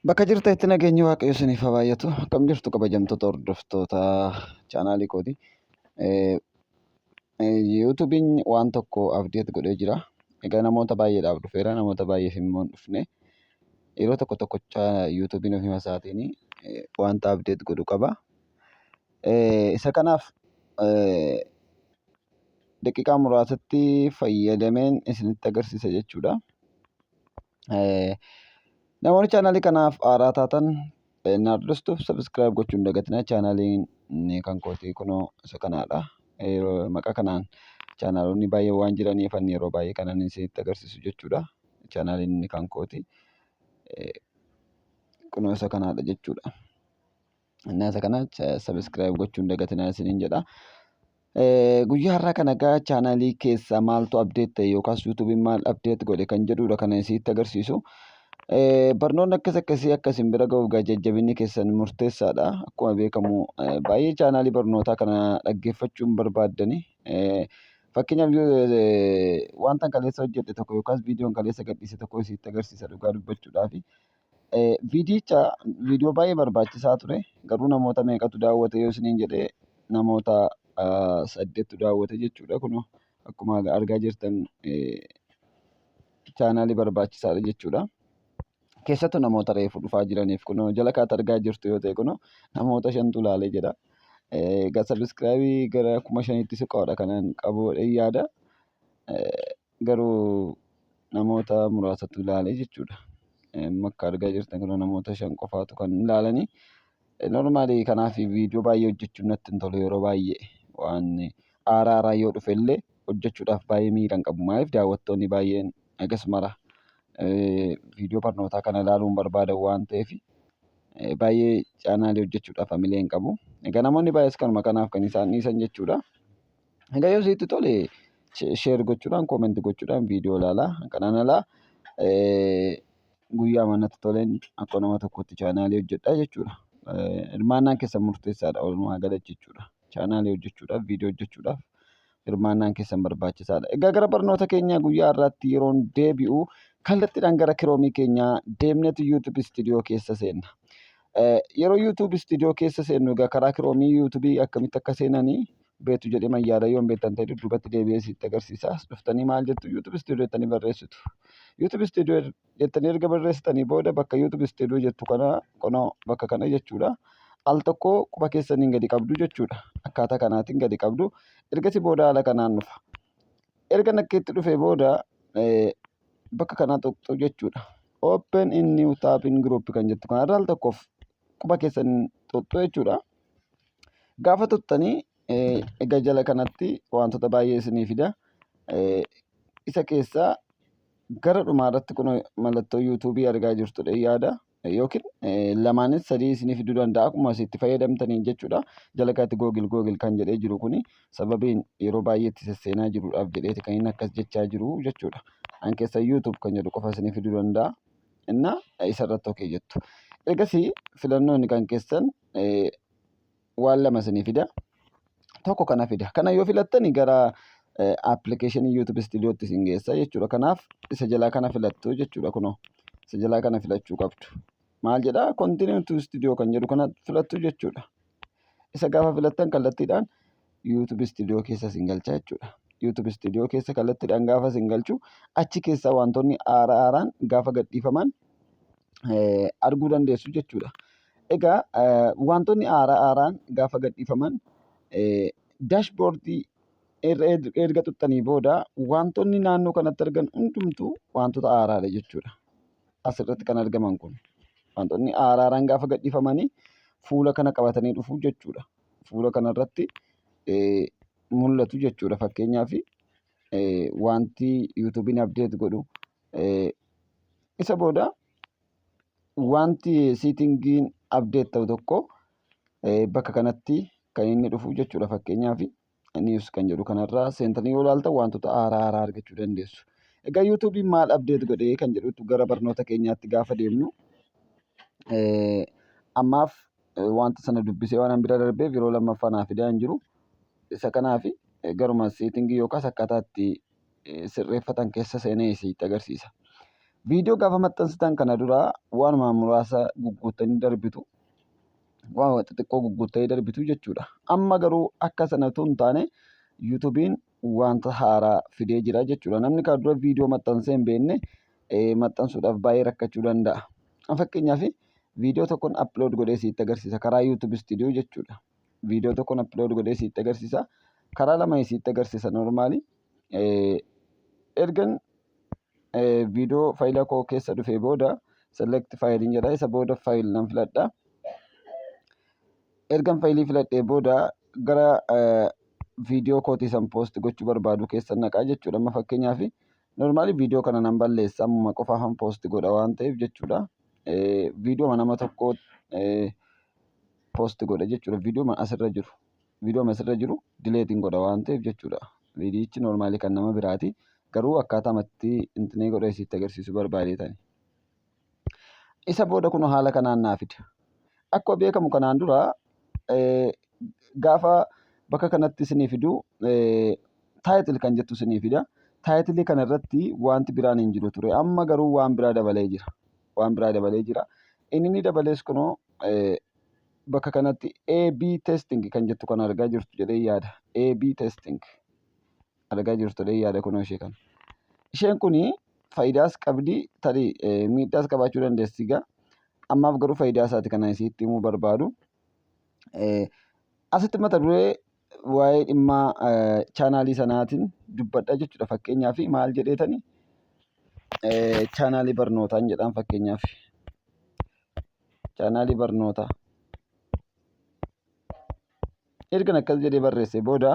Bakka jirtanitti nageenyi Waaqayyo isiniif haa baay'atu. Akkam jirtu kabajamtoota hordoftoota chaanaalii kooti. YouTube'n waan tokko update godhee jira. Egaa namoota baay'eedhaaf dhufeera, namoota baay'eef immoo hin dhufne. Yeroo tokko tokko YouTube'n ofuma isaatiin wanta update godhu qaba. Isa kanaaf daqiiqaa muraasatti fayyadameen isinitti agarsiisa jechuudha. Namoonni chaanaalii kanaaf haaraa taatan Naardostuuf subscribe gochuu hin dagatinaa. Chaanaaliin kan kooti kunoo isa kanaadha. Yeroo maqaa kanaan chaanaalonni baay'een waan jiraniif ani yeroo baay'ee kanan isinitti agarsiisu jechuudha. Chaanaaliin kan kooti kunoo isa kanaadha jechuudha. Innaa isa kana subscribe gochuu hin dagatinaa isiniin jedha. Guyyaa har'aa kana egaa chaanaalii keessaa maaltu update ta'e yookaas YouTube'n maal update godhe kan jedhudha kana isinitti agarsiisu. Barnoonni akkas akkasii akka isin bira ga'uuf egaa jajjabinni keessan murteessaadha. Akkuma beekamu baay'ee chaanaalii barnootaa kana dhaggeeffachuu hin barbaaddani. Fakkeenyaaf wanta kaleessa hojjedhe tokko yookaas viidiyoon kaleessa gadhiise tokko isinitti agarsiisa dhugaa dubbachuudhaafi. Viidiyicha viidiyoo baay'ee barbaachisaa ture. Garuu namoota meeqatu daawwate yoo isiniin jedhe, namoota saddeettu daawwate jechuudha. Kunoo akkuma argaa jirtan chaanaalii barbaachisaadha jechuudha. Keessattuu namoota reefu dhufaa jiraniif, kunoo jala kaatti argaa jirtu yoo ta'e, kunoo namoota shantu ilaalee jira. Egaa subscribe gara 5,000tti siqoodha kanan qabu yaada. Garuu namoota muraasatu ilaale jechuudha. Amma akka argaa jirtan kun namoota shan qofaatu kan ilaalanii. Normally kanaaf viidiyoo baay'ee hojjechuun natti hin tolu. Yeroo baay'ee waan haaraa haaraa yoo dhufe illee hojjechuudhaaf baay'ee miira hin qabu. Maaliif? Daawwattoonni baay'een agas mara viidiyoo barnootaa kana ilaaluu hin barbaadan waan ta'eef, baay'ee chaanaalii hojjechuudhaaf hamilee hin qabu. Egaa namoonni baay'ees kanuma kanaaf kan isaan dhiisan jechuudha. Egaa yoo sitti tole share gochuudhaan, comment gochuudhaan viidiyoo ilaalaa. Kanaan alaa guyyaa manatti toleen akka nama tokkotti chaanaalii hojjedha jechuudha. Hirmaannaan keessan murteessaadha walumaa galatti jechuudha. Chaanaalii hojjechuudhaaf, viidiyoo hojjechuudhaaf hirmaannaan keessan barbaachisaadha. Egaa gara barnoota keenyaa guyyaa har'aatti yeroon deebi'u, kallattiidhaan gara Chrome keenyaa deemneetu YouTube Studio keessa seenna. Yeroo YouTube Studio keessa seennu, egaa karaa Chrome YouTube akkamitti akka seenanii beektu jedhee man yaada. Yoo hin beektan ta'e, dudduubatti deebi'ee sitti agarsiisa. As dhuftanii maal jettu? YouTube Studio jettanii barreessitu. YouTube Studio jettanii erga barreessitanii booda, bakka YouTube Studio jettu kana, kunoo bakka kana jechuudha. Al tokko quba keessaniin gadi qabdu jechuudha. Akkaataa kanaatiin gadi qabdu. Ergasii booda haala kanaan dhufa. Erga nakkeetti dhufee booda bakka kanaa tuqxu jechuudha. Open in new tab in group kan jettu kanarra al tokkoof quba keessan tuqxu jechuudha. Gaafa tuqxanii, egaa jala kanatti wantoota baay'ee isinii fida. Isa keessaa gara dhumaa irratti kun mallattoo YouTubeii argaa jirtudha yaada. Yookiin lamaanis sadii isinii fiduu danda'a akkuma itti fayyadamtaniin jechuudha. Jala kanatti Google Google kan jedhee jiru kuni sababiin yeroo baay'ee itti sesseenaa jiruudhaaf jedheeti kan inni akkas jechaa jiru jechuudha. An keessa YouTube kan jedhu qofa isinii fiduu danda'a. Inna isarratti okay jettu. Ergasii filannoon kan keessan waan lama isinii fida. Tokko kana fida. Kana yoo filattani gara appilikeeshinii YouTube Studiotti isin geessa jechuudha. Kanaaf isa jalaa kana filattu jechuudha kunoo. Isa jalaa kana filachuu qabdu. Maal jedhaa? Continue to Studio kan jedhu kana filattu jechuudha. Isa gaafa filattan kallattiidhaan YouTube Studio keessa isin galcha jechuudha. YouTube Studio keessa kallattiidhaan gaafa isin galchu, achi keessaa wantoonni haaraa haaraan gaafa gadhiifaman arguu dandeessu jechuudha. Egaa wantoonni haaraa haaraan gaafa gadhiifaman, dashboardii erga tuqxanii booda wantoonni naannoo kanatti argan hundumtuu wantoota haaraadha jechuudha. Asirratti kan argaman kun wantoonni haaraa haaraan gaafa gadhiifamanii fuula kana qabatanii dhufu jechuudha. Fuula kanarratti mul'atu jechuudha. Fakkeenyaaf wanti YouTube'n update godhu, isa booda wanti settingiin update ta'u tokko bakka kanatti kan inni dhufu jechuudha. Fakkeenyaaf news kan jedhu kanarraa seentanii yoo ilaaltan wantoota haaraa haaraa argachuu dandeessu. Egaa YouTube'n maal update godhee kan jedhutu gara barnoota keenyaatti gaafa deemnu, ammaaf wanta sana dubbisee waan bira darbeef yeroo lammaffaa naa fidaa hin jiru. Isa kanaaf garuma settingii yookaas akkaataa itti sirreeffatan keessa seenee isitti agarsiisa. Viidiyoo gaafa maxxansitan kana dura waanuma muraasa gugguuttanii darbitu. Waan xixiqqoo gugguuttanii darbitu jechuudha. Amma garuu akka sana utuu hin taane YouTube'n wanta haaraa fidee jira jechuudha. Namni kana dura viidiyoo maxxansee hin beekne maxxansuudhaaf baay'ee rakkachuu danda'a. Fakkeenyaaf, viidiyoo tokkoon upload godhee sitti agarsiisa karaa YouTube Studio jechuudha. Viidiyoo tokkoon upload godhee sitti agarsiisa. Karaa lama sitti agarsiisa normally. Ergan viidiyoo faayila koo keessa dhufee booda select fileiin jedha. Isa booda file nan filadha. Ergan faayilii filadhee booda gara viidiyoo kootii san post gochuu barbaadu keessa naqaa jechuudha. Amma fakkeenyaaf, normally viidiyoo kana nan balleessa, ammuma qofaafan post godha waan ta'eef jechuudha. Viidiyoo nama tokkoo post godha jechuudha. Viidiyoo asirra jiru. Viidiyoo asirra jiru deleteiin godha waan ta'eef jechuudha. Viidiyichi normally kan nama biraati. Garuu akkaataa matti intinee godhee sitti agarsiisuu barbaadeetani. Isa booda kun haala kanaan naa fida. Akkuma beekamu kanaan dura gaafa bakka kanatti isinii fidu title kan jettu isinii fida. Titleii kana irratti wanti biraan hin jiru ture. Amma garuu waan biraa dabalee jira. Waan biraa dabalee jira. Inni inni dabalees kunoo bakka kanatti AB testing kan jettu kana argaa jirtu jedhee yaada. AB testing argaa jirtu jedhee yaada, kunoo ishee kana. Isheen kuni faayidaas qabdi, tarii miidhaas qabaachuu dandeessi egaa. Ammaaf garuu faayidaa isaati kana isitti himuu barbaadu. Asitti mata duree waa'ee dhimma chaanaalii sanaatiin dubbadha jechuudha. Fakkeenyaaf, maal jedheetani, chaanaalii barnootaan jedhaan fakkeenyaaf. Chaanaalii barnootaa. Ergan akkas jedhee barreessee booda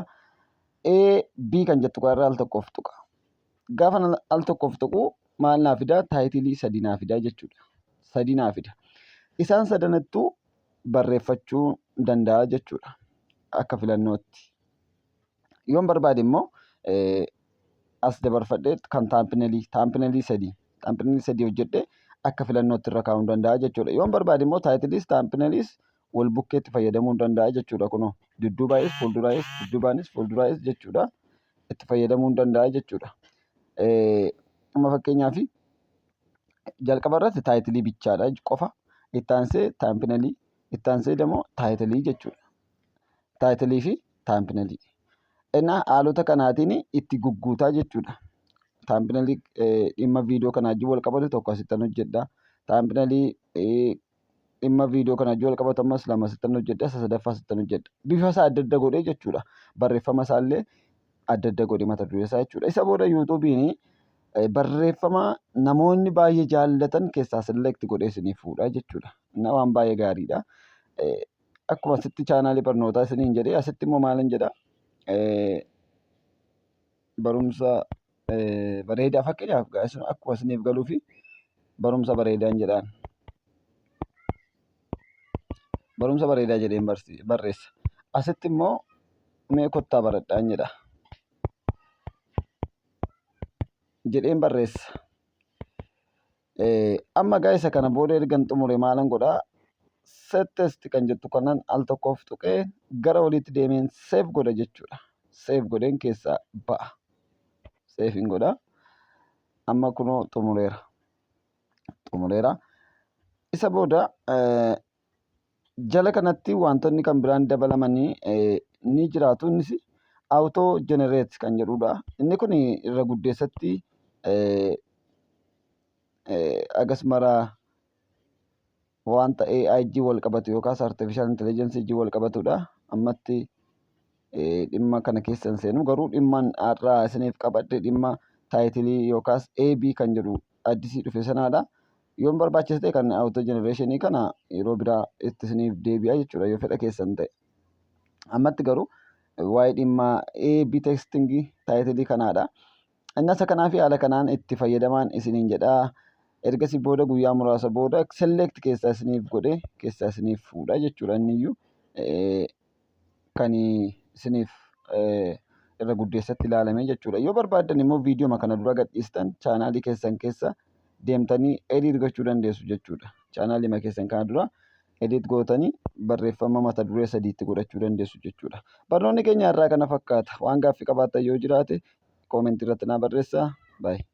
A, B kan jettu kanarra al tokkoof tuqa. Gaafa al tokkoof tuqu maal naa fidaa? Titleii sadi naa fidaa jechuudha. Sadi naa fida. Isaan sadanattuu barreeffachuu danda'a jechuudha. Akka filannootti. Yoon barbaade immoo as dabarfadhee kan thumbnailii sadii hojjedhee akka filannootti irra kaa'uu danda'a jechuudha. Yoon barbaade immoo titleiis thumbnailiis wal bukkeetti fayyadamuu danda'a jechuudha. Kunoo dudduubaayis fuulduraayis, dudduubaanis fuulduraayis jechuudha. Itti fayyadamuu danda'a jechuudha. Amma fakkeenyaaf, jalqaba irratti titleii bichaadha qofa. Itti aansee thumbnailii, itti aansee immoo titleii jechuudha. Titleii fi thumbnailii. Innaa haalota kanaatiin itti gugguutaa jechuudha. Thumbnailii dhimma viidiyoo kanaa wajjin wal qabatu tokko asittan hojjedha. Thumbnailii dhimma viidiyoo kana wajjin wal qabatu ammas lama asittan hojjedha. Isa sadaffaa asittan hojjedha. Bifa isaa adda adda godhee jechuudha. Barreeffama isaallee adda adda godhee mata duree isaa jechuudha. Isa booda YouTubeiin barreeffama namoonni baay'ee jaallatan keessaa select godhee isiniif fuudha jechuudha. Inni waan baay'ee gaariidha. Akkuma asitti chaanaalii barnootaa isiniin jedhee, asitti immoo maalin jedha? Barumsa bareedaa, fakkeenyaaf, akkuma isiniif galuu fi barumsa bareedaan jedhaan. Barumsa bareedaa jedheen barreessa. Asitti immoo mee kottaa baradhaan jedha. Jedheen barreessa. Amma gaa isa kana booda ergan xumure maalan godhaa? Set text kan jettu kanan al tokkoof tuqee gara oliitti deemeen save godha jechuudha. Save godheen keessaa ba'a. Savein godha. Amma kunoo xumureera. Xumureera. Isa booda jala kanatti wantoonni kan biraan dabalamanii ni jiraatu. Innis auto generate kan jedhudha. Inni kun irra guddeessatti agas mara wanta AI wal qabatu yookaas artificial intelligence wal qabatudha. Ammatti dhimma kana keessa hin seenu, garuu dhimma har'aa isiniif qabadhe dhimma titleii yookaas AB kan jedhu addisii dhufe sanaadha. Yoon barbaachisa ta'e kan auto generationii kana yeroo biraa itti isiniif deebi'a jechuudha, yoo fedha keessan ta'e. Ammatti garuu waa'ee dhimma AB testing titleii kanaadha. Inni isa kanaa fi haala kanaan itti fayyadamaan isiniin jedhaa. Ergasii booda guyyaa muraasa booda select keessaa isiniif godhee keessaa isiniif fuudha jechuudha. Inni iyyuu kan isiniif irra guddeessatti ilaalame jechuudha. Yoo barbaaddan immoo viidiyoo kana dura gadhiistan chaanaalii keessan keessa deemtanii edit gochuu dandeessu jechuudha. Chaanaalii keessan kana dura edit gootanii barreeffama mata duree sadiitti godhachuu dandeessu jechuudha. Barnoonni keenya irraa kana fakkaata. Waan gaaffii qabaattan yoo jiraate commentii irratti naa barreessaa. Baay'ee.